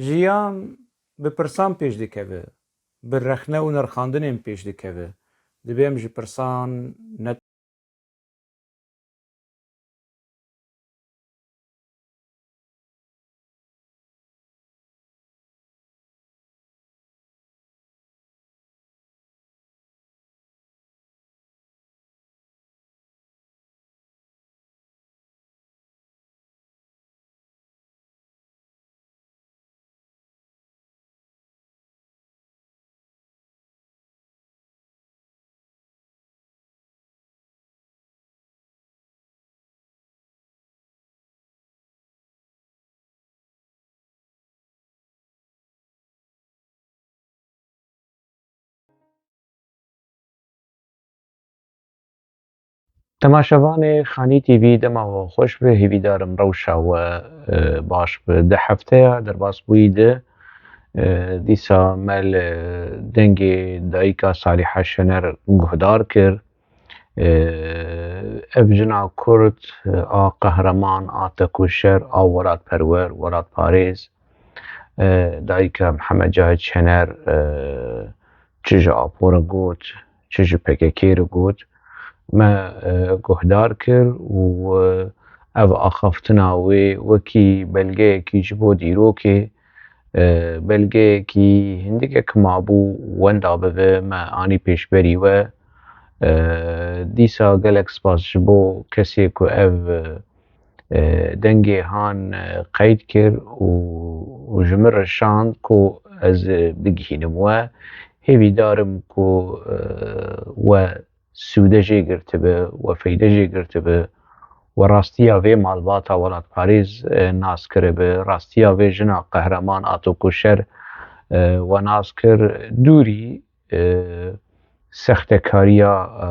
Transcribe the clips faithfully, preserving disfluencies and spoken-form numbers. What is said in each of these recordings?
Jiyan bi pirsan pêş dikeve, bi rexne û nirxandinên pêş dikeve. Divê em ji pirsan ne Temaşevanê Xanî T V, dema we xweş be, hêvîdarim rewşa we, e, baş be. Di hefteya derbasbûyî de, e, dîsa me li dengê dayika Salîha Şener guhdar kir. E, ev jina Kurd, e, a qehreman, a tekoşer, a welatperwer, welatparêz, e, dayika Mihemed Cahit Şener, e, çi ji Apo re got, çi ji P K K re got, me, e, guhdar kir û, e, ev axaftina wê wekî belgeyekî ji bo dîrokê, e, belgeyekî hindikek mabû wenda bibe, me anî pêşberî we. E, dîsa gelek spas ji bo kesê ku ev, e, dengê han, e, qeyd kir û, û ji min re şand ku ez, e, bigihînim we. Hêvîdar im ku, e, we sûde jê girtibe, we feyde jê girtibe, we rastiya vê malbata welatparêz, e, nas kiribe, rastiya vê jina qehreman a tekoşer, e, we nas kir. Dûrî, e, sextekariya, e,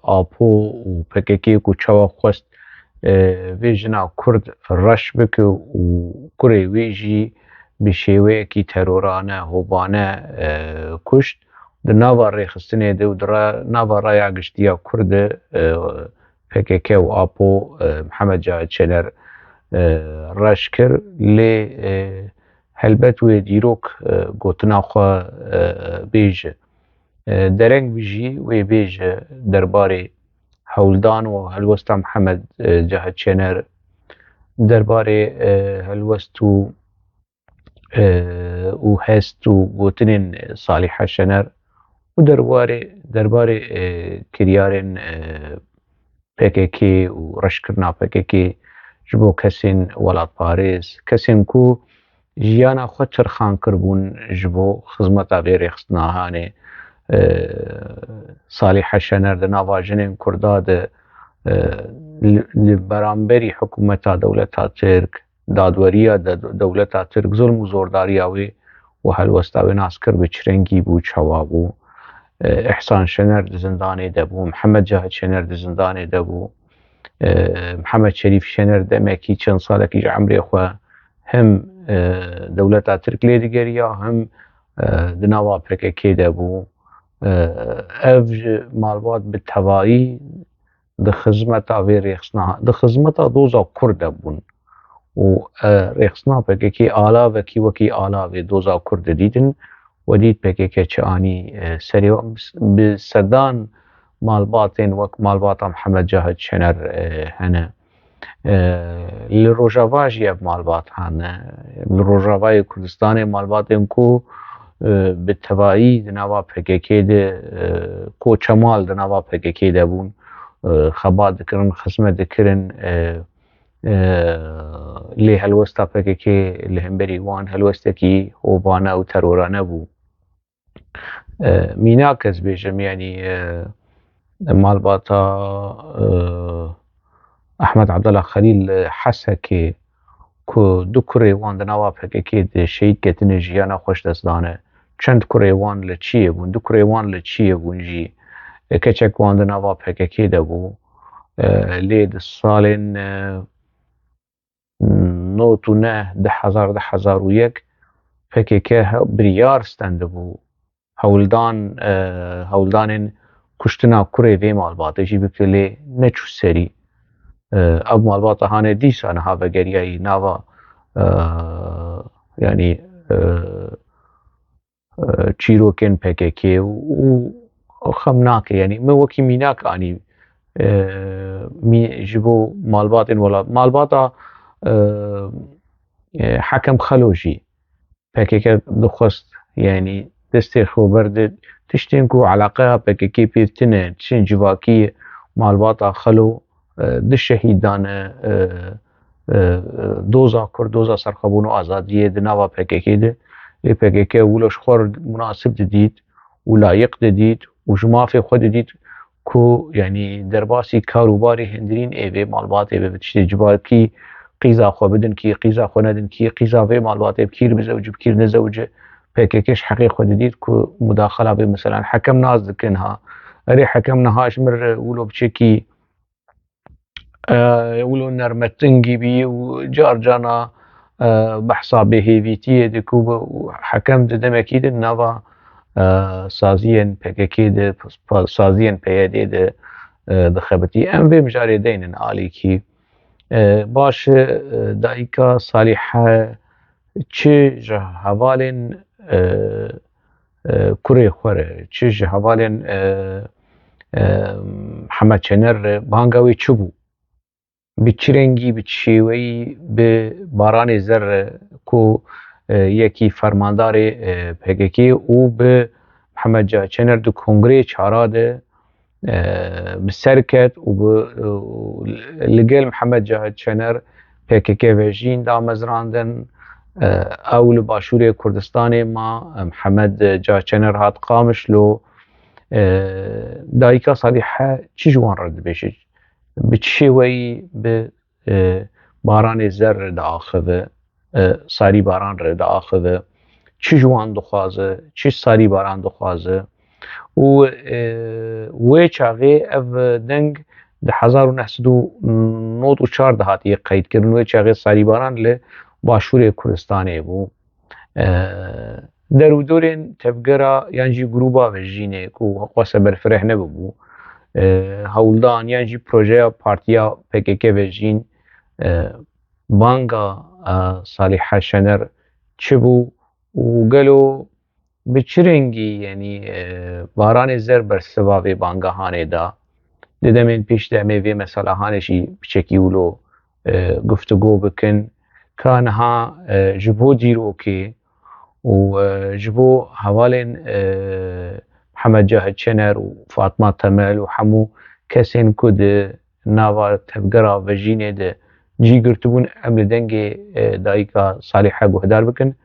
Apo û P K K ku çawa xwest, e, vê jina Kurd reş bike û kurê wê jî bi şêweyekî terorane, hovane, e, kuşt. Di nava rêxistinê de û di ra-, nava raya giştî ya Kurd de, e, P K K û Apo, e, Mihemed Cahit Şener, e, reş kir. Lê, e, helbet wê dîrok, e, gotina xwe, e, bêje. E, dereng bijî wê bêje derbarê hewldan û helwesta Mihemed, e, Cahit Şener, derbarê, e, helwest û, e, û hest û gotinên Salîha Şener û derbarê, derbarê, e, kiryarên, e, P K K û reşkirina P K K ji bo kesên welatparêz, kesên ku jiyana xwe tirxan kiribûn ji bo xizmeta vê rêxistina hanê. E, Salîhe Şener di nava jinên Kurda de, e, li, li beramberî hikûmeta dewleta Tirk, dadweriya de, dewleta Tirk, zulm û zordariya wê û helwesta wê nas kir bi çi rengî bû, çawa bû. E, Îhsan Şener di zindanê de bû, Mihemed Cahit Şener di zindanê de bû. E, Mihemed Şerîf Şener demekî çend salekî ji emrê xwe hem, e, dewleta Tirk lê digeriya, hem, e, di nava P K K de bû. E, ev ji malbat bi tevayî di xizmeta vê rêxistina, di xizmeta doza Kurd de bûn. Û, e, rêxistina P K K alavekî wekî alavê doza Kurd didîtin, we dît P K K çi anî, e, serê wan. Bi sedan malbatên wek malbata Mihemed Cahit Şener, e, hene. E, li Rojava jî ev malbat hene. Li Rojavayê Kurdistanê malbatên ku, e, bi tevayî di nava P K K de, e, koçemal di nava P K K de bûn, e, xebat dikirin, xizmet dikirin, e, e, lê helwesta P K K li hemberî wan helwestekî hovane û terorane bû. E, mînak ez bêjim, yanî, e, malbata, e, Ehmed Abdullah Xelîl li Hesekê ku du kurê wan di nava P K K de şehîd ketine, jiyana xwe ji dest dane. Çend kurê wan li çiyê bûn, du kurê wan li çiyê bûn jî. E, keçek wan di nava P K K de bû. E, lê di salên, e, nod û neh, du hezar, du hezar û yek P K K he-, biryar stendibû. Hewldan, e, hewldanên kuştina kurê vê malbatê jî bike, lê neçû serî. E, ev malbata hanê dîsa niha vegeriyayî nava, e, yanî e, e, çîrokên P K K û, û xem nake. Yanî min wekî mînak anî, e, mî-, ji bo malbatên welat. Malbata, e, e, Hekem Xelo jî P K K dixwest, yanî destê xwe berde tiştên ku eleqeya P K K pê tune, tiştên civakî malbata Xelo, e, du şehîd dane, e, e, doza Kurd, doza serxwebûn û azadiyê di nava P K K de. Lê P K K wilo ji xwe re munasib didît û layiq didît û ji mafê xwe didît ku, yanî derbasî kar û barê hundirîn ê vê malbatê be, bi tiştê civakî qîza xwe bidin kî, qîza xwe nedin kî, qîza vê malbatê bi kî re bizewicî, bi kî re nezewicî. P K K ji heqê xwe didît ku mudaxela vê, meselan, Hekem nas dikin ha. Erê, Hekem niha ji min re wilo biçekî, e, wilo nermetingî bî û car carna, e, behsa bêhêvîtiyê dike û bi-, û Hekem di demekî de nava, e, saziyên P K K de, pa-, saziyên P Y D de, e, dixebitî. Em vê mijarê deynin alîkî. E, baş e, dayika Salîhe çi ji hevalên, e, e, kurê xwe re, çi ji hevalên, e, e, Mihemed Çener re banga wê çi bû? Bi çi rengî, bi çi şêweyî bi Baranê Zer re ku, e, yekî fermandarê, e, P K K û bi Mihemed Cahit Çener di kongreyê çara de, e, bi ser ket û bi, û li gel Mihemed Cahit Çener P K K vejîn damezrandin. E, ew li Başûrê Kurdistanê ma, e, Mihemed Cahit Çener hat Qamişlo. E, dayika Salîhe çi ji wan re dibêje? Bi çi şêweyî bi, e, Baranê Zer re diaxive? E, Sarî Baran re diaxive. Çi ji wan dixwaze, çi Sarî Baran dixwaze. Û, e, wê çaxê ev deng di hezar û neh sed û nod û çar de hatiye qeydkirin. Wê çaxê Sarî Baran li Başûrê Kurdistanê bû. E, der û dorên tevgera yan jî grûba Vejînê ku wesa berfireh nebibû, e, hewldan yan jî projeya partiya P K K Vejîn, e, banga, e, Salîhe Şener çi bû û gelo bi çi rengî, yanî, e, Baranê Zer bersiva vê bangehanê da? Di demên pêş de em ê vê meselehanê jî piçekî wilo, e, guftûgo bikin. Ka niha, e, ji bo dîrokê û, e, ji bo hevalên, e, Mihemed Cahit Çener û Fatma Temel û hemû kesên ku di nava tevgera Vejînê de cî girtibûn, em li dengê, e, dayika Salîhe guhdar bikin,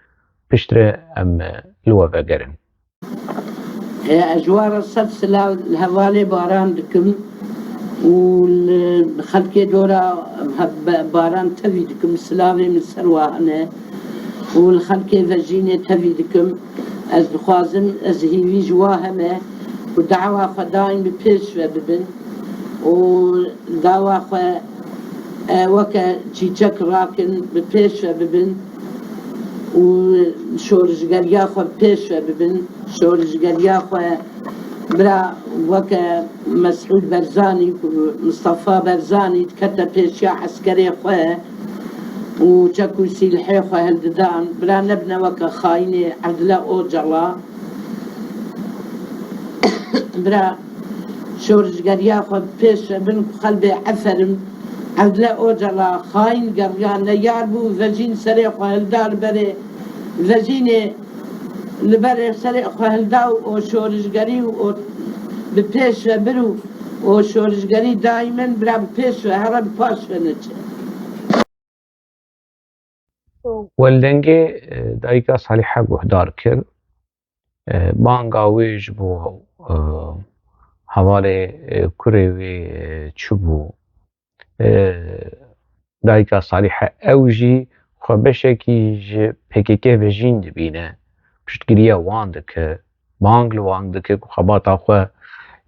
piştre em, e, li we vegerin. E, ez ji we re sed silav li hevalê Baran dikim û li xelkê dora he-, be-, Baran tevî dikim, silavê min ser we hene û li xelkê Vejînê tevî dikim. Ez dixwazim, ez hîvî ji we heme ku dawa xwe daîm bi pêş ve bibin û dawa xwe, e, weke çîçek rakin, bi pêş ve bibin û şorişgeriya xwe bi pêş ve bibin. Şorişgeriya xwe bira weke Mesûd Berzanî, ku Mistefa Berzanî dikete pêşiya eskerê xwe û çek û sîlhê xwe hildidan, bira nebine weke xayînê Evdile Ocala. Bira şorişgeriya xwe bi pêş ve bin ku xelbê eferim. Evdile Ocala xayîn geriya, neyar bû, Vejîn serê xwe hilda li berê Vejînê, li berê serê xwe hilda û o şorişgerî û o bi pêş ve bir û o şorişgerî daîmen bira bi pêş ve here, bi paş ve neçe. We li dengê, e, dayika Salîhe guhdar kir. E, banga wê ji bo, e, hevalê, e, kurê wê, e, çi bû? E, dayika Salîhe ew jî xwe beşekî ji P K K Vejîn dibîne. Piştgiriya wan dike. Bang li wan dike ku xebata xwe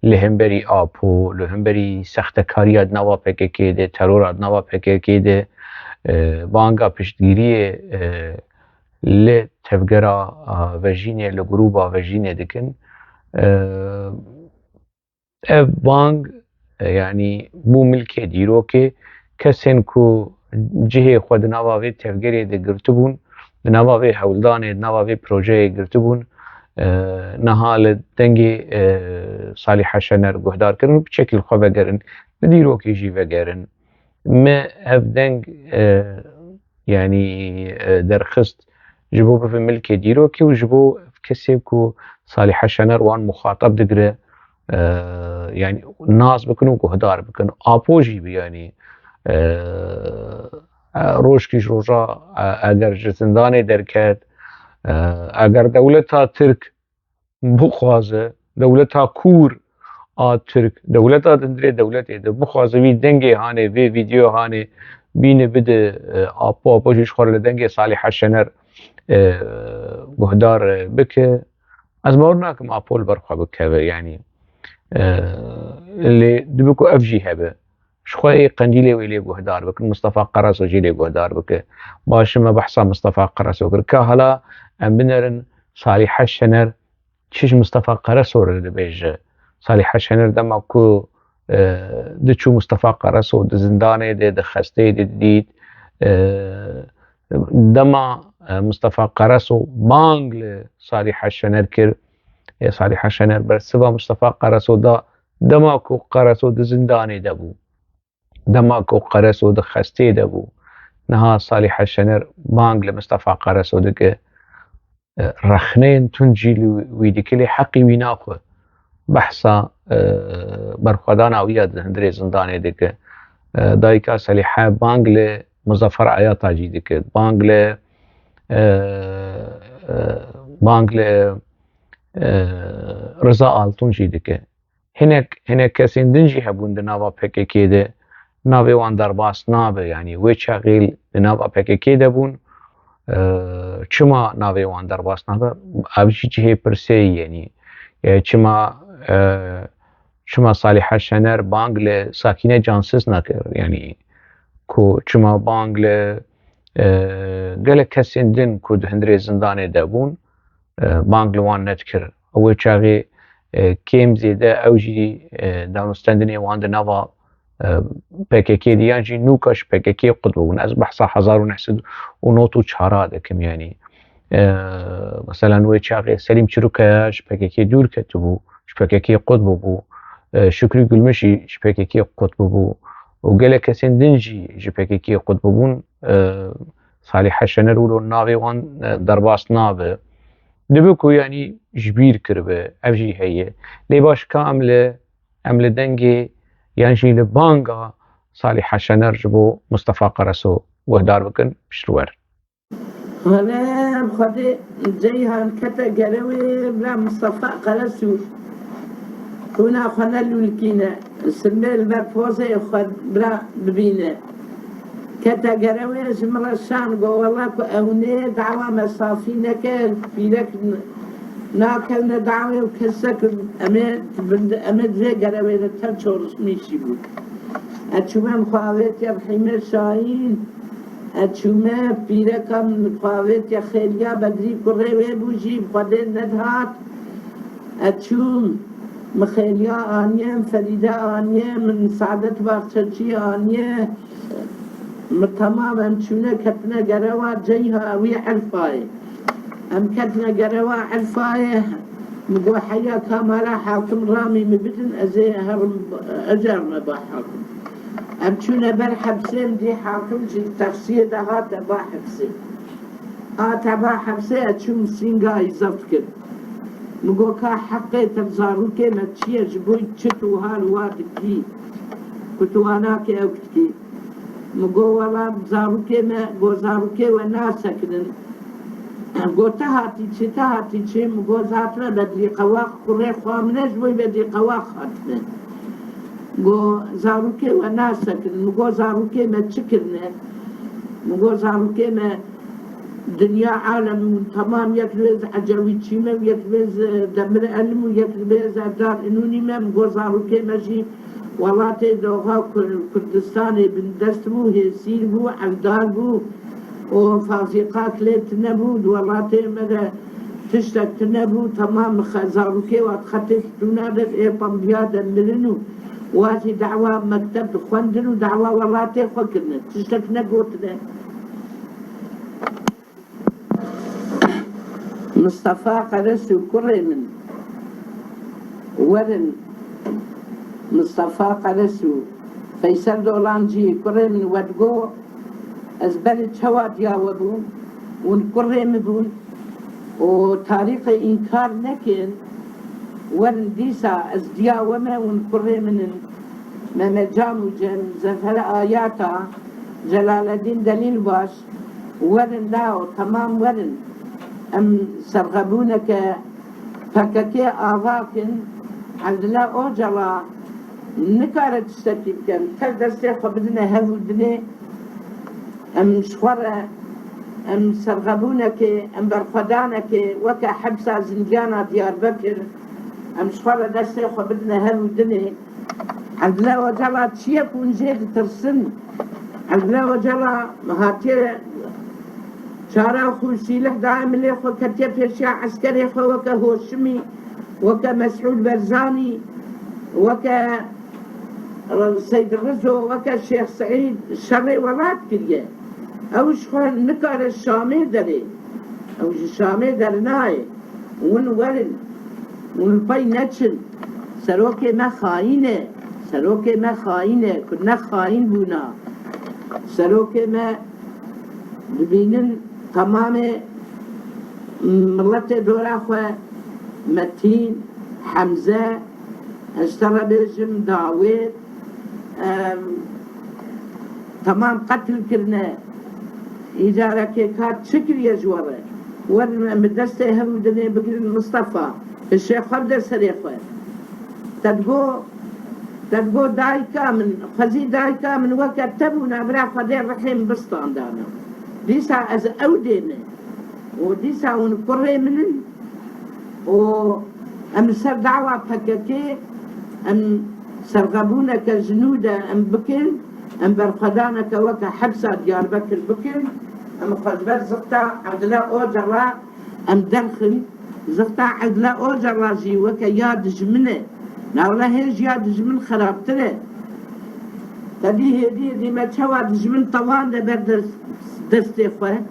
li hemberî Apo, li hemberî sextekariya di nava P K K de, terora di nava P K K de, e, banga piştgiriyê, e, li tevgera, a, Vejînê, li grûba Vejînê dikin. E, ev bang, e, yanî bû milkê dîrokê, kesên ku cihê xwe di nava vê tevgerê de girtibûn, di nava vê hewldanê, di nava vê projeyê girtibûn, e, niha li dengê, e, Salîhe Şener guhdar kirin û bi çekî li xwe vegerin, bi dîrokê jî vegerin. Me ev deng, e, yanî, e, derxist ji bo bibe milkê dîrokê û ji bo kesê ku Salîhe Şener wan muxatab digire, e, yanî nas bikin û guhdar bikin. Apo jî bi, yanî, e, e, rojkî ji roja, e, eger ji zindanê derket, e, eger dewleta Tirk bixwaze, dewleta kûr a Tirk, dewleta di hundirê dewletê de bixwaze vî dengê hanê, vê vîdeo hanê bîne bide, e, Apo, Apo jî ji xwe re li dengê Salîhe Şener, e, guhdar, e, bike. Ez bawer nakim Apo li ber xwe bikeve, yanî, e, lê dibe ku ev jî hebe. Ji xwe ê Qendîlê wê lê guhdar bikin, Mistefa Qaraso jî lê guhdar bike. Baş e, me behsa Mistefa Qaraso kir. Ka hala em binerin Salîhe Şener çi ji Mistefa Qaraso re dibêje. Salîhe Şener dema ku, e, diçû Mistefa Qaraso di zindanê de, di xesteyê de didît, e, dema, e, Mistefa Qaraso bang li Salîhe Şener kir, e, Salîhe Şener bersiva Mistefa Qaraso da dema ku Qaraso di zindanê de bû. Dema ku Qereso di xestê de bû, niha Salîhe Şener bang li Mistefa Qereso dike. E, rexneyên tund jî li wî dike, lê heqî wî naxwe. Behsa, e, berxwedana wî ya di hundirê zindanê dike. E, dayika Salîhe bang li Muzaffer Ayata jî dike. Bang li, e, e, bang li, e, Riza Altun jî dike. Hinek, hinek kesên din jî hebûn di nava P K K de. Navê wan derbas nabe, yanî wê çaxê di nava P K K de bûn. E, çima navê wan derbas nabe? Ev jî cihê pirsê ye, yanî, e, çima, e, çima Salîhe Şener bang li Sakîne Cansiz nekir? Yanî ku çima bang li, e, gelek kesên din ku di hundirê zindanê de bûn, e, bang li wan nedikir. Ew ê çaxê, e, kêm zêde ew jî, e, danûstendinê wan di nava, e, P K K de yan jî nûka ji P K K qut bûbûn. Ez behsa hezar û neh sed û nod û çar a dikim, yanî. E, meselen wê çaxê Selîm Çirûkaya ji P K K dûr ketibû, ji P K K qut bûbû. E, Şükrü Gülmüş jî ji P K K qut bûbû. Û gelek kesên din jî ji P K K qut bûbûn. E, Salîhe Şener wilo navê wan, e, derbas nabe. Dibe ku, yanî, ji bîr kiribe, ev jî heye. Lê baş ka em li, em li dengê yan jî li banga Salîhe Şener ji bo Mistefa Qereso guhdar bikin, piştwer. Xwedê, Xwedê Ceyhan kete gerewê bira Mistefa Qereso. Qûna xwe nelûlkîne. Simbêl ber pozê xwe bira bibîne. Kete gerewê ji min re şan, got, wela ku ew nê dawa me safî neke, pîrek n-, nakevne dawê û kesek em ê, em ê di vê gerewê de tev çorişmîşî bû. Ez çûme, min xwe avêtiye Rehîmê Şahîn, ez çûme, pîreka min xwe avêtiye Xêliya Bedrî, kurê wê bû jî, bi Xwedê nedihat. Ez çûm, min Xêliya aniye, min Ferîde aniye, min Saadet Bahçeçî aniye. Min temam em çûne ketine gerewa Ceyha, wî Elfayê. Em ketine gerewa Elfayê, min got, heya kamera hakim ramî min bidin, ez ê herim, ez ê herime ba hakim. Em çûne ber hepsê, min dî hakim ji tersiyê de hate ba hepsê. A teba hepsê, ez çûm sînga îzaf kir. Min got, ka heqê te zarokê me çi ye, ji bo çi tu wiha li wa dikî, ku tu wa nakê ew dikî? Min got, wela zarokê me, got, zarokê we nasekinin. Got, te hatî çi, te hatî çi? Min got, ez hatime Bedrî Qewax, kurê xwe min e, ji bo Bedrî Qewax hatime. Got, zarokê we nasekinin. Min got, zarokê me çi kirine? Min got, zarokê me dinya alem û temam, yek li vê Ecewî Çîme û yek li vê Demir Elim û yek li vê Serdar Înûnî me. Min got, zarokê me jî welatê doxa Kur-, Kurdistanê bindest bû, hêsîr bû, evdar bû û fazîqak lê tune bû. Di welatê me de tiştek tune bû. Temam xe-, zarokê wa xetê fitûna de ê pembiya de mirin û wa jî dawa mekteb dixwendin û dawa welatê xwe kirine. Tiştek negotine. Mistefa Qeres û kurê min werin. Mistefa Qeres û Feysel Dolan jî kurê min we digo, ez berê çawa diya we bûm, hûn kurê min bûn û tarîxê înkar nekin, werin dîsa ez diya we me, hûn kurê min in. Mehmet Camûcem, Zefer Ayata, Celaledîn Delîlbaş, werin lao, temam werin. Em serxebûneke P K K ava kin, Evdila Ocala nikare tiştekî bikin. Tev destê xwe bidine hev û dinê. Em ji xwe re, em serxebûnekê, em berxwedanekê weke hepsa zindiyana Diyarbekir, em ji xwe re destê xwe bidine hev û dinê. Evdila Ocala çi ye ku hûn jê ditirsin? Evdila Ocala hatiye çara xwe sîlih daye milê xwe, ketiye pêşiya eskerê xwe weke Hoşimî, weke Mesûd Berzanî, weke Seyd Rizo, weke Şêx Seîd şerê welat kiriye. Ew ji xwe nikare Şamê derê. Ew ji Şamê dernayê. Hûn werin. Hûn li pey neçin. Serokê me xayîn e. Serokê me xayîn e. Ku ne xayîn bûna. Serokê me dibînin temamê miletê dora xwe Metîn, Hemze, ez te re bêjim, Dawêt, em, temam qetil kirine. Îcarekê ka çi kiriye ji we re? Werin em bi destê hev û dinê bigirin Mistefa. Hişê xwe bide serê xwe. Te digo, te digo dayika min, xwezî dayika min weke te bû, navbera Xwedê rihê min bistandana. Dîsa ez ew dê me. Û dîsa hûn kurê min in. Û em li ser dawa P K K, em serxebûneke ji nû de em bikin, em berxwedaneke weke hepsa Diyarbekir bikin, em xwe ji ber zixta Evdila Ocala em derxin. Zixta Evdila Ocala jî weke ya dijmin e. Navla hê ji ya dijmin xerabtir e. Te dî hêdî hêdî me çawa dijmin tewan de ber dest-, destê xwe.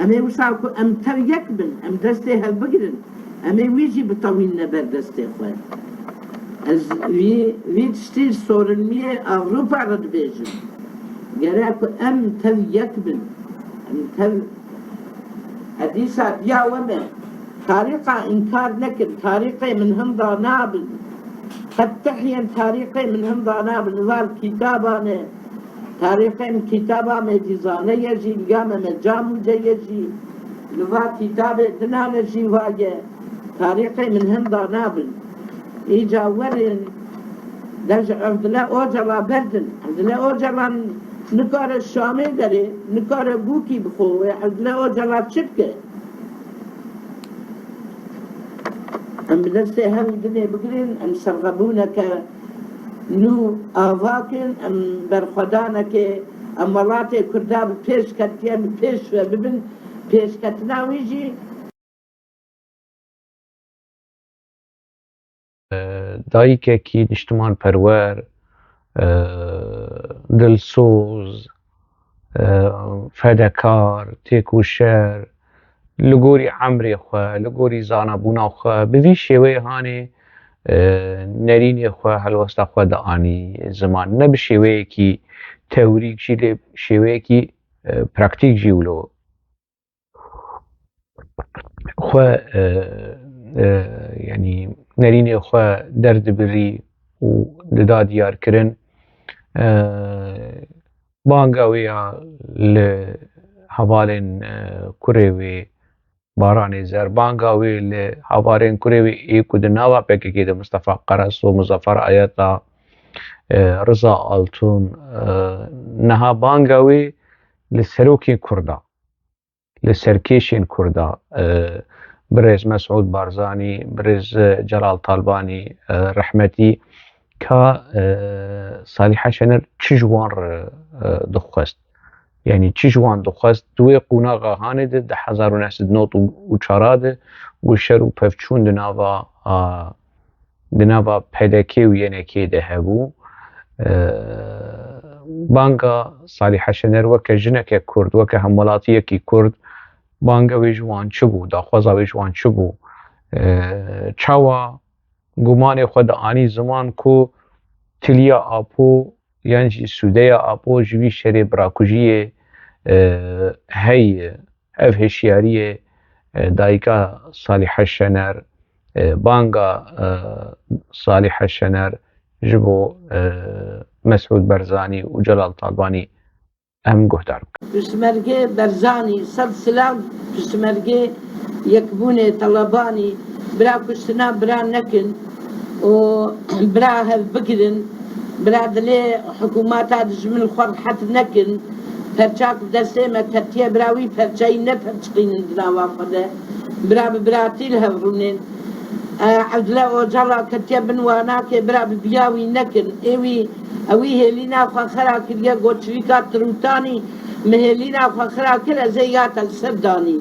Em ê wisa ku em tev yek bin, em destê hev bigirin, em ê wî jî bitewînine ber destê xwe. Ez vî, vî tiştî ji sorinmiyê Ewropa re dibêjim. Gerek ku em tev yek bin, em tev, e, dîsa diya we me. Tarîxa înkar nekin, tarîxê min hinda nabin. Qet tehyên tarîxê min hinda nabin. Li van kîtaban e. Tarîxên kîtaba me dîzane ye jî, ya Mehmet Camûce ye jî, li va kîtabê dinane jî wa ye. Tarîxê min hinda nabin. Îca werin, de ji Evdile Ocala berdin. Evdile Ocalan nikare Şamê derê, nikare bûkî bixwe. Wê Evdile Ocala çi bike? Em bi destê hev û dinê bigirin, em serxebûneke nû ava kin, em berxwedanekê, em welatê Kurda bi pêş ketiye, bi pêş ve bibin, pêşketina wî jî. Dayikekî niştimanperwer, e, dilsoz, e, fedekar, têkoşer, li gorî emrê xwe, li gorî zanabûna xwe, bi vî şêweyê hanê, e, nerînê xwe, helwesta xwe dianî ziman. Ne bi şêweyekî teorîk jî, lê şêweyekî, e, praktîk jî wilo xwe, e, e, yanî nerînê xwe derdibirî û dida diyarkirin. E, banga wê ya li hevalên, e, kurê wê Baranê Zer, banga wê li hevalên kurê wê ê ku di nava P K K de Mistefa Qeres û Muzaffer Ayeta, e, Riza Altun, e, niha banga wê li serokên Kurda, li serkêşên Kurda, e, birêz Mesûd Barzanî, birêz, e, Celal Talbanî, e, rehmetî, ka, e, Salîhe Şener çi ji wan re, e, dixwest? Yanî çi ji wan dixwest? Di wê qonaxa hanê de di hezar û neh sed û nod û çar de ku şer û pevçûn di nava, a, di nava P D K û Y N K de hebû. E, banga Salîhe Şener weke jineke Kurd, weke hemwelatiyekî Kurd, banga wê ji wan çi bû, daxwaza wê ji wan çi bû? E, çawa gumanê xwe dianî ziman ku tiliya Apo yan jî sûdeya Apo ji vî şerê birakujiyê, e, heye? Ev hişyariyê, e, dayika Salihe Şener, e, banga, e, Salihe Şener ji bo, e, Mesûd Barzanî û Celal Talbanî em guhdar bikin. Piştmergê Barzanî, sed silav. Piştmergê Yekbûnê Talabanî, bira kuştina bira nekin û bira hev bigirin, bira dilê hikûmeta dijmin xwe rihet nekin. Perçak bi destê me ketiye, bira wî perçeyî neperçiqînin di nava xwe de. Bira bi biratî li hev rûnên. E, Evdile Ocala ketiye bin wanakê, bira bi biya wî nekin. Ê wî, ewî hêlîna xwe xera kiriye, got çivîka Tirûtanî, min hêlîna xwe xera kir, ez ê ya te li ser danî.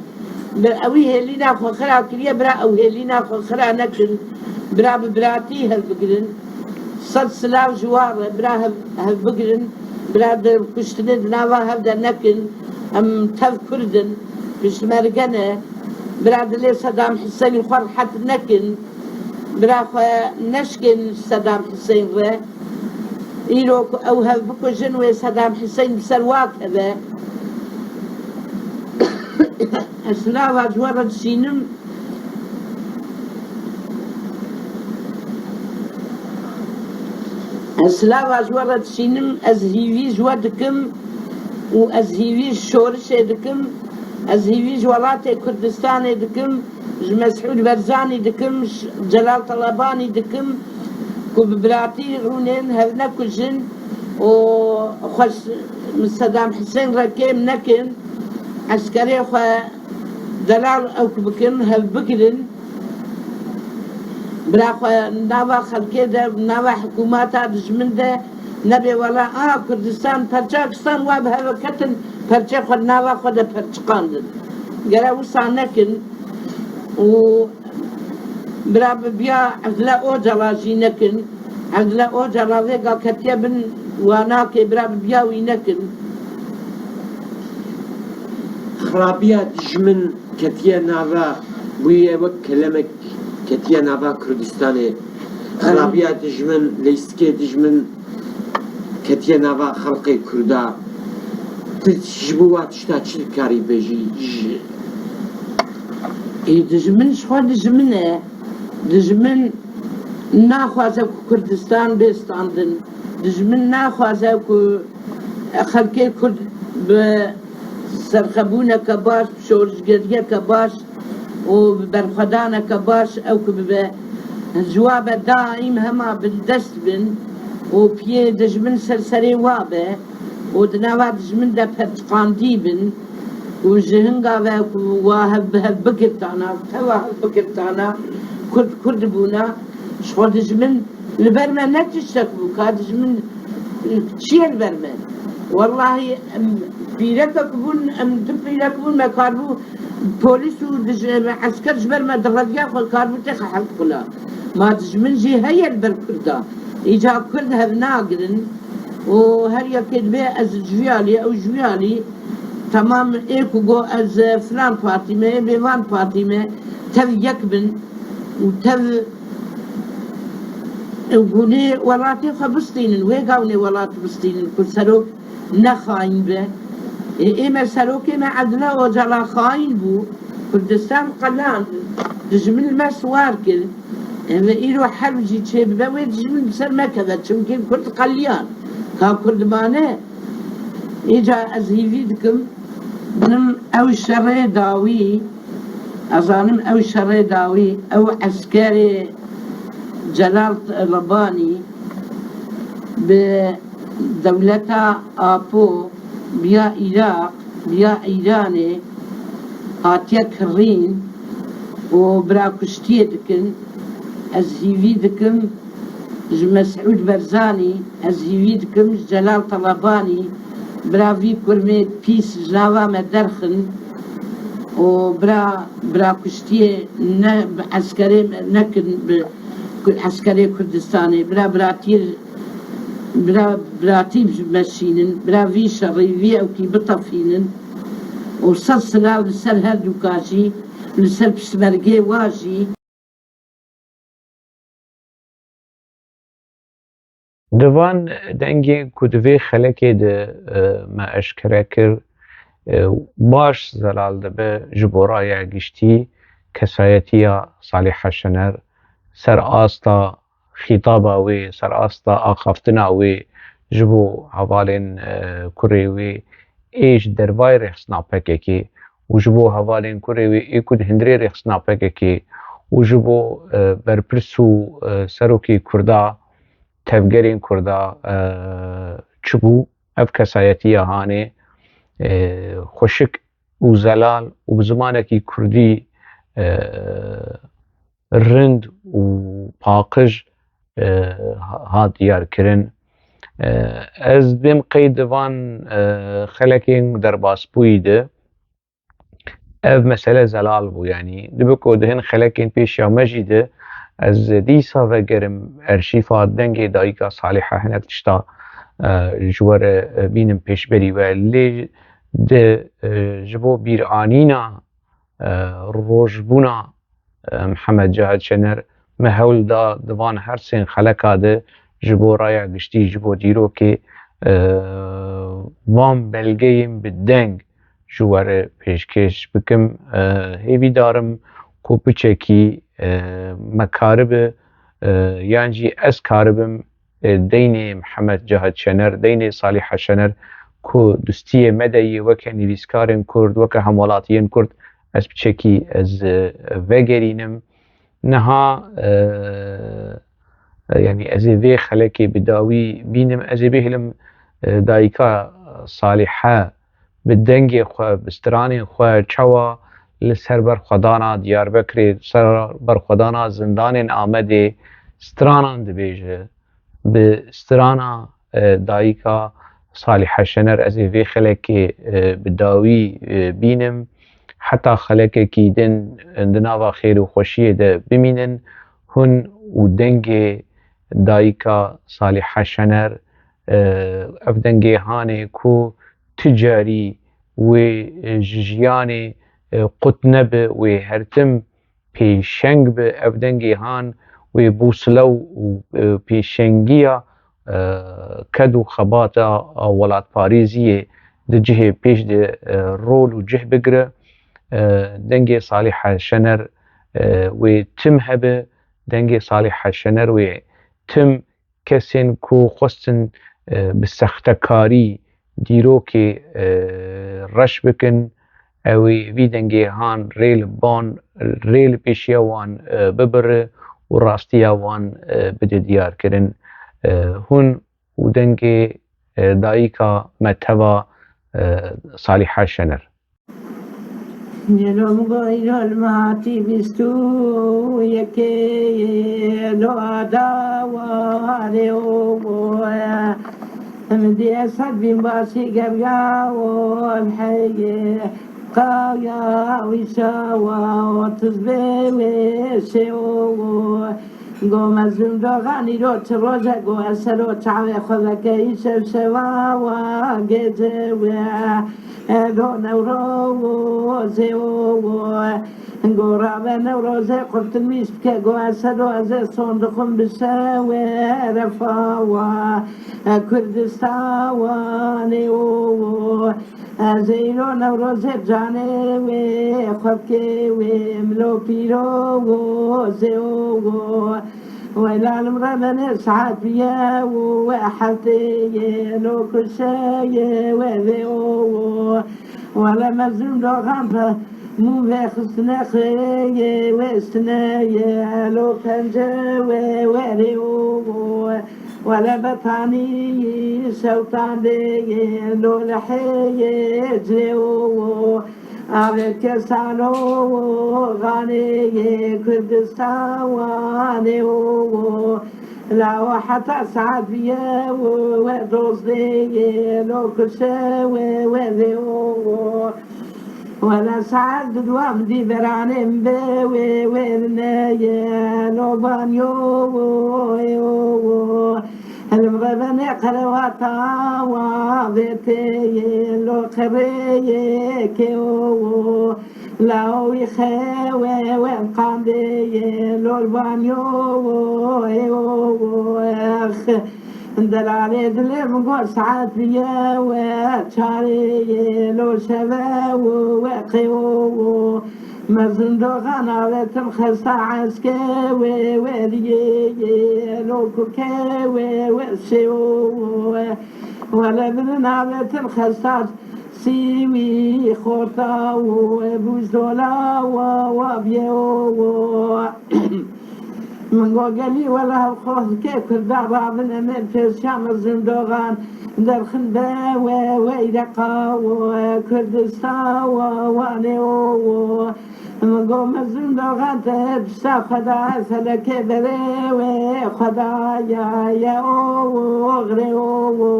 Bi-, ewî hêlîna xwe xira kiriye, bira ew hêlîna xwe xira nekin. Bira bi biratî hev bigirin. Sed silav ji wan re, bira hev, hev bigirin. Bira di kuştinê di nava hev de nekin. Em tev Kurd in. Piştmerge ne. Bira dilê Sedam Hisênî xwe rihet nekin. Bira xwe neşkên Sedam Hisên re. Îro ku ew hev bikujin, wê Sedam Hisên bi ser wa keve. Ez silava ji we re dişînim. Ez silava ji we re dişînim. Ez hîvî ji we dikim û ez hîvî ji şorişê dikim. Ez hîvî ji welatê Kurdistanê dikim. Ji Mesûd Barzanî dikim, ji Celal Talabanî dikim ku bi biratî rûnên, hev nekujin û xwe s-, Sedam Hisên re kêm nekin. Eskerê xwe delal ew ku bikin, hev bigirin. Bira xwe nava xelkê de, nava hikûmeta dijmin de nebe wela, a Kurdistan, perçakistan wa bi hev ketin, perçê xwe nava xwe de perçiqandin. Gere wisa nekin û bira bi biya Evdile Ocala jî nekin. Evdile Ocala vêga ketiye bin wanakê, bira bi biya wî nekin. Xirabiya dijmin ketiye nava, bûye wek kelemek ketiye nava Kurdistanê. Xirabiya dijmin, leysikê dijmin ketiye nava xelqê Kurda. Tu ji bo wa tişta çi dikarî bêjî? Ji- Ê, dijmin ji xwe dijmin e. Dijmin naxwaze ku Kurdistan bê standin. Dijmin naxwaze ku xelkê Kurd bi serxebûneke baş, bi şorişgeriyeke baş û bi berxwedaneke baş ew ku bibe. Ji wa be daîm hema bindest bin û piyê dijmin ser serê wa be û di nava dijmin de perçiqandî bin û ji hinga ve ku wa hev bi hev bigirtana, teva hev bigirtana, Kurd Kurd bûna, ji xwe dijmin li ber me ne tiştek bû, ka dijmin, e, çi ye li ber me? Wellahî, em pîrekek bûn, em du pîrek bûn, me karibû polîs û dij-, em esker ji ber me direviya xwe karibû têxe heft qula. Ma dijmin jî heye li ber Kurda. Îca Kurd hev nagirin û her yekê dibê ez ji vî alî, ew ji vî alî, temam ê ku got ez, e, filan partî me, ê bê van partî me, tev yek bin û tev û hûnê welatê xwe bistînin, wê gavnê welat bistînin ku serok ne xayîn be. Ê, ê me serokê me Evdile Ocala xayîn bû, Kurdistan qeland, dijmin li me siwar kir. Eve îro herb jî çêbibe, wê dijmin bi ser me keve, çimkî Kurd qeliyan. Ka Kurd mane, îca ez hîvî dikim, nim ew şerê dawî, ez zanim ew şerê dawî, ew eskerê Celal Talabanî bi dewleta Apo biya Iraq, biya Îranê hatiye kirîn û birakuştiyê dikin. Ez hîvî dikim ji Mesûd Barzanî, ez hîvî dikim ji Celal Talabanî, bira vî kurmê pîs ji nava me derxin û bira, birakuştiyê ne bi eskerê me nekin, bi ku-, eskerê Kurdistanê, bira biratiyê, bira biratî meşînin, bira vî şerî, vî ewkî bitefînin. û sed silav li ser her dûka jî, li ser pişmergê wa jî. Di van dengên ku di vê xelekê de, e, me eşkere kir, e, baş zelal dibe ji bo raya giştî kesayetiya Salîhe Şener, ser asta xîtaba wê, ser asta axaftina wê ji bo hevalên, e, kurê wê ê ji dervayê rêxistina P K K û ji bo hevalên kurê wê ê ku di hundirê rêxistina P K K û ji bo, e, berpirs û, e, serokê Kurda, tevgerên Kurda, e, çi bû? Ev kesayetiya hanê, e, xweşik û zelal û bi zimanekî kurdî, e, rind û paqij, e, ha-, hat diyarkirin. E, ez dêm qey di van, e, xelekên derbasbûyî de ev mesele zelal bû. Yanî dibe ku di hin xelekên pêşiya me jî de ez dîsa vegerim erşîfa dengê dayika Salîhe hinek tişta, e, ji we re, e, bînim pêşberî we. Lê di, e, ji bo bîranîna e, rojbûna, e, Mihemed Cihad Şener, me hewl da di van her sên xeleka de ji bo raya giştî, ji bo dîrokê, e, van belgeyên bi deng ji we re pêşkêş bikim. E, hêvîdar im ku piçekî, e, me karibe, e, yan jî ez karibim, e, deynê Mihemed Cihad Şener, deynê Salîhe Şener ku dustiyê me de yê weke nivîskarên Kurd, weke hemwelatiyên Kurd, ez piçekî ez, e, vegerînim. Niha, e, e, yanî ez ê vê xelekê bi dawî bînim, ez ê bihêlim, e, dayika Salîhe bi dengê xwe, bi stranên xwe çawa li ser berxwedana Diyarbekirê, ser berxwedana zindanên Amedê stranan dibêje. Bi strana, e, dayika Salîhe Şener ez ê vê xelekê, e, bi dawî, e, bînim. Heta xelekekî din, e, di nava xêr û xweşiyê de bimînin. Hûn û dengê dayika Salîhe Şener, e, ev dengê hanê ku ti carî wê, e, ji jiyanê, e, qut nebe, wê her tim pêşeng be. Ev dengê han wê bûslew û, e, pêşengiya, e, ked û xebata, e, welatparêziyê di cihê pêş de, e, rol û cih bigire. E, dengê Salîhe Şener, e, wê tim hebe, dengê Salîhe Şener wê tim kesên ku xwestin, e, bi sextekarî dîrokê, e, reş bikin, ew ê vî dengê han rê li ban, rê li pêşiya wan, e, bibire û rastiya wan, e, bide diyarkirin. E, hûn û dengê, e, dayika me teva, e, Salîhe Şener. Gelo min got îro li me hatî bîst û yekê, lo ada warê û min dî ez her bîn basî geriya û em heye qaya wî şawa û tiz bê wê şê û Go mezlûm doxan îro çi roj e, go ez sero çavê xwe veke îşev şeva wa gece we. E do Newrozê o. Go rabe Newrozê qurtilmîş bike, go ez sero ez ê son dixwim bi şewe refa wa. E Kurdistanê o. Ez ê îro Newrozê canê wê, xwebkê wê, milo pîro wo, zê wo. Welalim rebenê saet ye û we heftê ye, lo kuşe ye, we vê o wo. Wele mezlûm doxan pe mû vê xistine xê ye, wê stine ye, lo pence we, we rê o wo. Wele betanî şewtan de ye, lo lehê ye, cilê o. Avê kesano xanê ye, Kurdistanê o. Lawa heta saet ye, we dozdê ye, lo kuşe we, we vê o. Wele saet di dua min dî beranê min vê wê wê neye lo van yo wo ê o wo. Helim revenê qerewata wa vê tê yê lo qerê yê kê o wo. La o wî xewe wen qandê yê lo van yo wo ê o wo ex. Delalê dilê min got saet bîye we çarê yê lo şeve wo we qê wo wo. Mezin doxan avêtin xesta eske wê weriyê yê lo kuke wê we şê wo wo. Wele binin avêtin xesta sîwî xorta wo we bûzdola wa wa bîye wo wo. Min got gelî wela xwe ke Kurda rabin em ê pêşiya mezin doxan derxin be we weyreqa we Kurdista we wanê o wo. Min got mezin doxan te pişta xwe da felekê berê we xwe da ya ye o wo xirê o wo.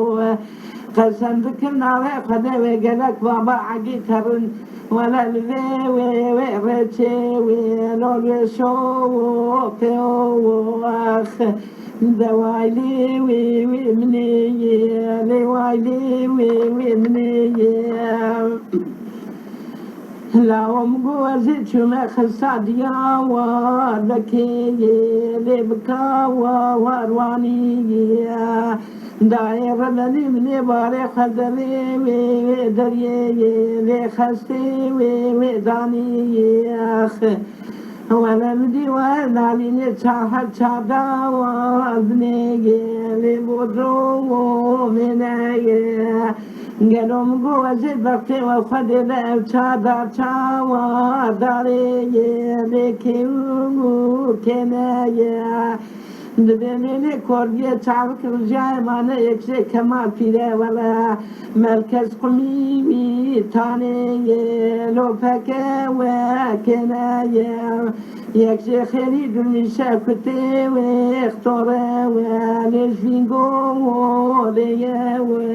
Qesem dikim navê Xwedê wê gelek baba Egî terin. Wele li vê wê wê rêçê wê lo li wê şo wo pê wo wo ax. De waylî wî wî minê yê lê waylî wî wî minê yê. Lawom got ez ê çûme xista diya wa dekê yê lê bika wa warwanî yê. Dayê revelî min ê barê xwe devê wê wê deriyê yê lê xestê wê wê danî yê ax. Wele min dî we nalînê çar her çar da wa binê yê lê bodro wo vêne yê. Gelo min got ez ê bextê we Xwedê be ev çar dar çawa darê yê lê kê û kê ne yê. Dibê lêlê kordiyê çavik rijiyayê mane yek jê Kemal Pîre wele Melkez Qumî wî tanê yê lo peke we kêne yê. Yek jê xêrî dulmîşe kutê wê xtore we lê ji vîngo lê ye we.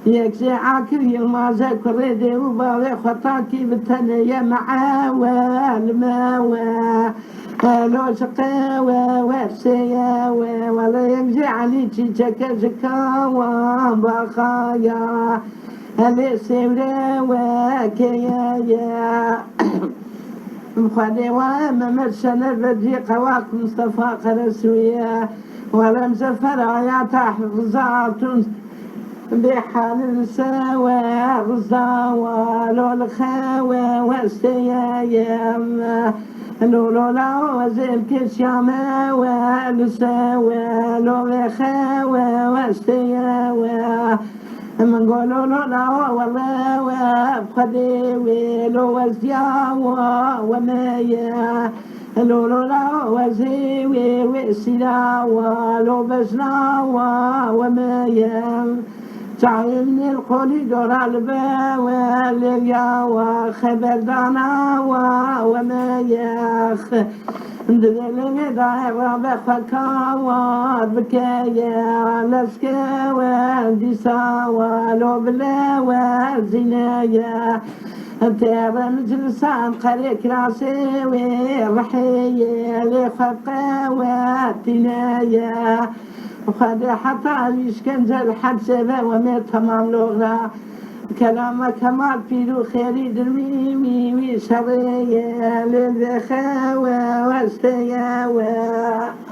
Yek jê Akif Yilmaze kurê dê û bavê xwe takî bi tenê ye me'e we li me we. Elo ji qe we wersê ye we wele yek jê Elî Çîçeke ji kawan baxaya. Elê sêwre we keye ye. Xwedê we Mehmet Şener Bedrî Qewaq Mustafa Qeresûye. Wele Muzeffer Ayata Riza Altun. Bê halin sewe Riza walo li xewe westeye yem. Lo lo la wezê pêşiya me we li sewe lo vê xewe westeye we. Min go lo lo la wele we Xwedê wê lo wezdiya we we me ye. Lo lo la wezê wê wê sîra we lo bejna we we me ye. Çayê min ê li qolî dora li be we lêviya we xeberdana we we me yex. Di vê lêvê dayê rabe xwe ka war bike ye leşke we dîsa we lo bile we zîne ye. Têre miclisan qerê kirasê wê rihê ye lê xwe qe we tîne ye. Xwedê heta ev îşkence li hepsê ve wemê temam logra. Kelama Kemal Pîr û Xêrî Dirmî wî wî şerê ye lê vêxe we westê ye we.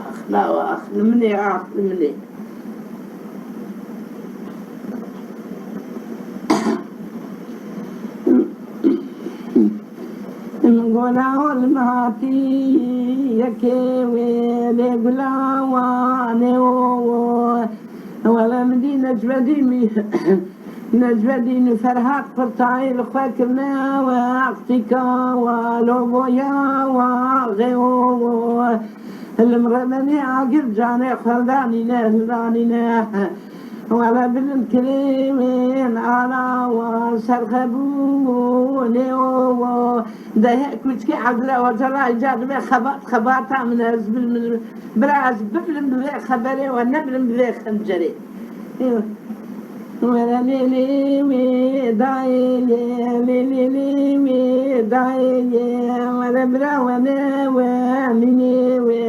Ax la ax li min ê ax li min ê. Min gola hol min hatî yekê wê lê gula wanê o. Wele min dî Necvedîn, Necvedîn û Ferhat Qurtayî li xwe kirine we aqtîka we lo boya we xê o. Li min remenê agir canê xwe danîne, danîne. Wele bilind kirê wên ala wa serxebû nê o wo. Dehê kuçkê Evdile Ocala îca dibe xebat xebata min ez bilim bira ez bibilim bi vê xeberê we nebilim bi vê xencerê. Wele lê lê wê dayê lê lê lê lê Dayê were bira wene we mînê we,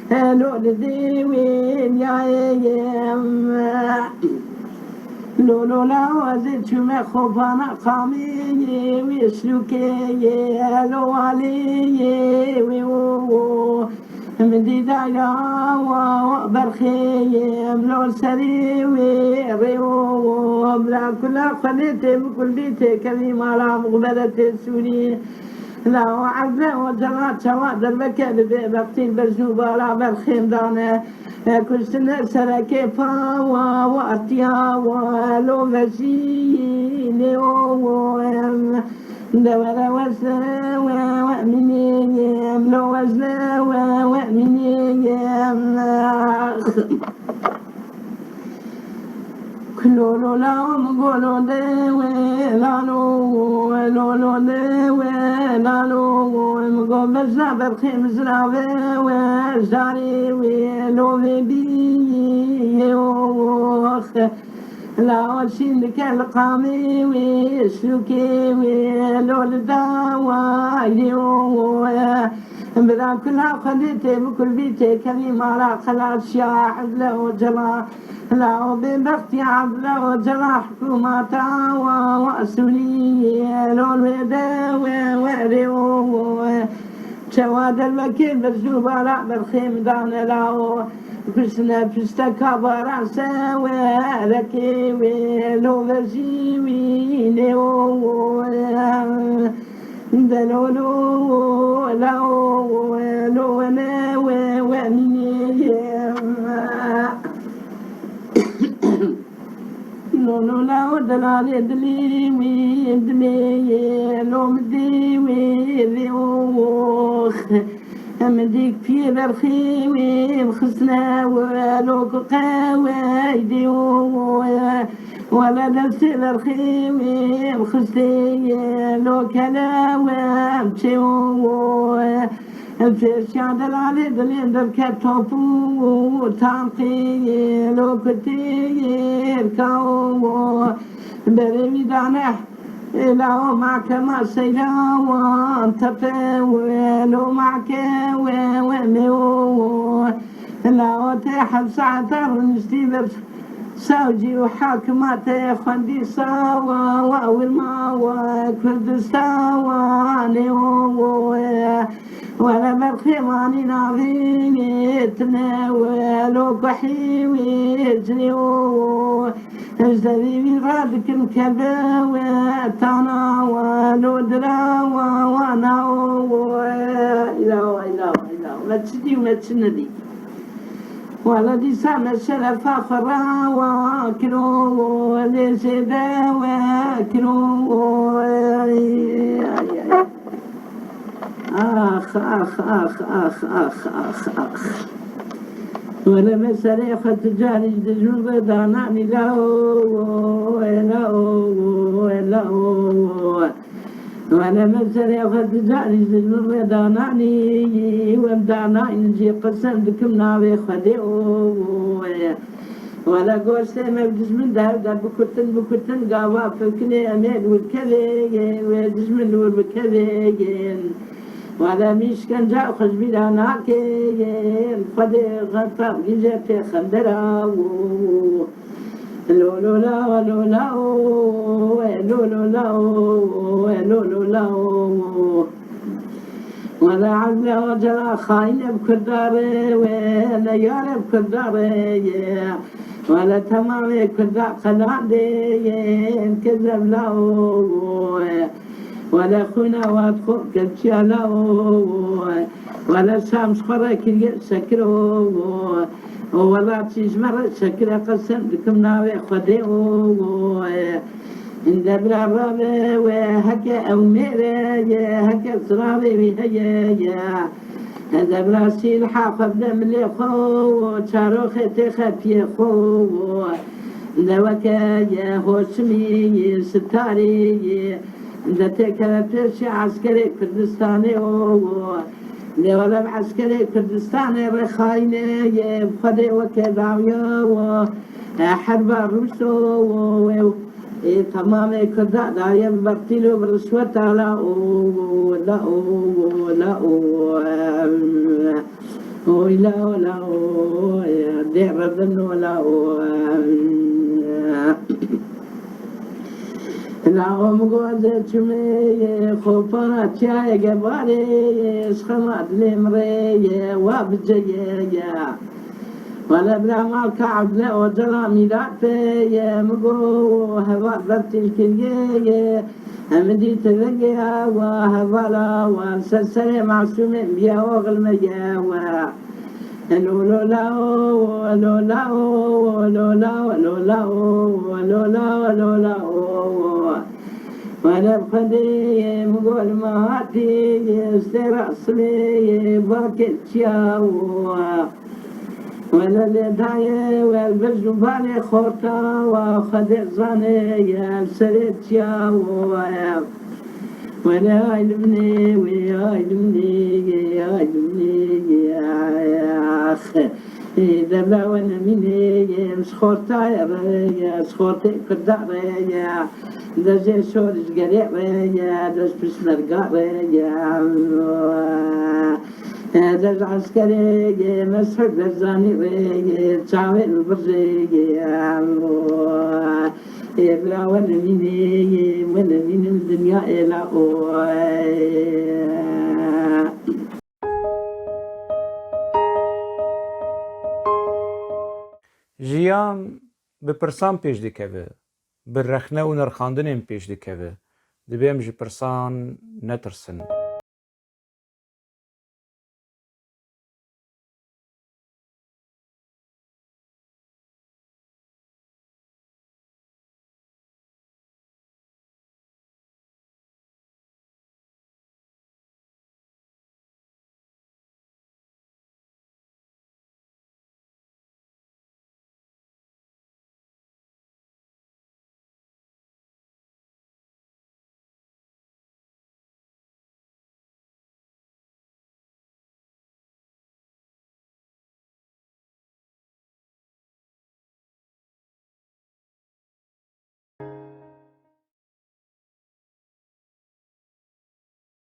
helo li dê wê niyayê. Lolola wazê çûme xopana qamê yê wê şlûkê yê, helo walê yê wê wo wo. Min dî dayra wa, wa berxê yê, em lo serê wê rê wo wo. Bila kula xwedê tê bikul bî tê kevî mala muxbere tê sûrî. La o evre o cela çawa derveke li bê bextî bejnû bala berxêm dane. Kuştine serekê pa wa, wa artiya wa, lo vejî nê o wo em. De were wezne we, we mînê yê, em lo wezne we, we mînê yê. Kulolo la min golo de we lalo, lolo de we lalo, min go bezna berxê mizra ve we zarê we lo ve bî ye ox. La o şîn dike li qamê wê, şûkê wê, lo li dawayê wê. Bila kula xwedê tê bikul bî tê kevî mala xelas ya Evle Ocela. La o bêbextiya Evle Ocela hikûmata wa, wa Sûriyê, lo wê de we, we rê o. Çawa dervekê berjû bala berxêm dane la o. Kuştine pişteka baran se we, rekê wê lo vejî wî nê o. Delolo la o, lo wene we, we mînê ye. Lo lo la o delalê dilê wî, dilê yê, lo min dê wê, vê o. Em dîk piyê berxê wê, em xistine we, lo ku qewey dê o. Wele destê berxê wê, em xistê yê, lo kele we, em çê o. Fêrşa delalê dilê derket topû tankê lo kutê ka o. Berê wî dane, ê la o makema seyra wan tepe we, lo make we, we me o. La o tê heft saete rûniştî ber. Savcî û hakima te xwendî sawa wa, wirma wa, Kurdistanê o. Were berxê wanî navînê tine we, lo kuhî wî cinê o. Ji devî wî radikin kerbe we, tana we, lo dira we, wana o. Îlawa, îlawa, îlawa. Me çi dî û me çi nedî. Wele dîsa me şerefa xwe rawa kiro, lê zêde we kiro. Ax, ax, ax. Wele me serê xwe tu carî ji dijmin re dananî la o, la o, la o. Wele min serê xwe dicarî ji min re dananî, wem danayîn jî qisem dikim navê Xwedê o. Wele goştê me bi dijmin de hev de bikutin, bikutin, gava fikinê em ê li wir kevê yên, wê dijmin li wir bikevê yên. Wele min îşkenca xwe ji bîra nake yên, Xwedê xetab gîje pêxembera o. Lo lo la, lo la o, e lo lo la o, e lo lo la o. Wele Evle Ocela xayine bi Kurda re, wele yare bi Kurda re ye. Wele temamê Kurda qelandê ye, kezeb la o. Wele xwîna wat xwe kevçiya la o. Wele Şam ji xwe re kiriye şekir o. Û welatî ji me re şekire qesem dikim navê Xwedê o. Hinde bira rabe we heke ew mêre ye, heke ziravê wî heye ye. Hinde bira sîlha xwe bide milê xwe û çaroxê têxe piyê xwe. De weke ye hoşimî, sitarî, de têkeve pêşî eskerê Kurdistanê o. Lê wele bi eskerê Kurdistanê re xayine ye, bi Xwedê weke dawiya wo, e, herba Rûso wo, wê Ê temamê Kurda daye bi bertîl û bi rişweta la o, la o, la o, oy la o, la o, dê redin o la o. La o, min got ez çûme yê xopana çiyayê gebarê yê, ji xema dilê min rê yê, wa biceyê ye. Wele bira mal ka Evle Ocela mîlat pê ye, min got heval bertîl kiriye ye. Em dî tirige wa hevala wa li ser serê masûmê biya oxil me ye we. Lo lo la o, lo la o, lo la o, lo la o, lo la o, lo la o. Wele bi Xwedê ye, min got li me hatî ye, stêra silê ye, bakê çiya wa. Wele lê dayê we, li vir jû balê xorta wa, Xwedê zane ye, li serê çiya wa ye. Wele ay li minê wê, ay li minê ye, ay li minê ye, ax. Ê, devra we nemînê ye, ji xortayê re ye, ji xortê Kurda re ye, dejê şorişgerê re ye, dej pişmerga re ye. Ê, dej eskerê ye, Mesûd Barzanî re ye, çavê li vir rê ye. Ê, bira we nemînê ye, we nemînin dinya êla o. Jiyan bi pirsan pêş dikeve, bi rexne û nirxandinên pêş dikeve. Divê em ji pirsan netirsin.